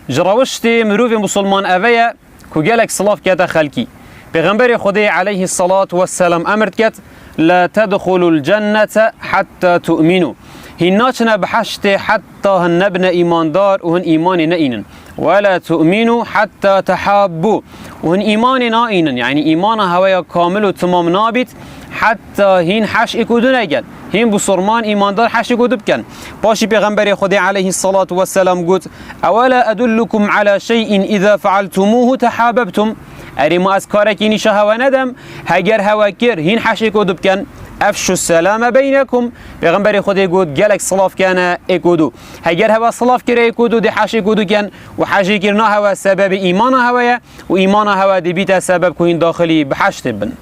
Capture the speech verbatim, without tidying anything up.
Ji rewiştê mirovê musulman eve ye ku gelek silav kete xelkî. Pêxemberê Xwedê aleyhisselatu vesselam emir diket, "La tedxulul cennete hatta tu'minu." Hîn naçine biheştê heta hin nebine îmandar û hin îmanê neînin. "Ve la tu'minu hatta tehabbu." Û hin îmanê naînin, yanî îmana hewe ya kamil û timam nabît, heta hîn heşê ku du neken. Hîn bisurman îmandar heşê ku du biken. Paşî Pêxemberê Xwedê aleyhisselatu vesselam got, "Ewela edullukum ala şey'in iza fealtumuhu tehabebtum." Erê ma ez karekî nîşa hewe nedem, heger hewe kir, hîn heşê ku du biken. "Efşu selame beynekum." Pêxemberê Xwedê got, "Gelek silav kene ê ku du." Heger hewe silav kire ê ku du, dê heşê ku du ken û heşê kirina hewe sebebê îmana hewe ye û îmana hewe dê bîte sebeb ku hîn daxilî biheştê bin.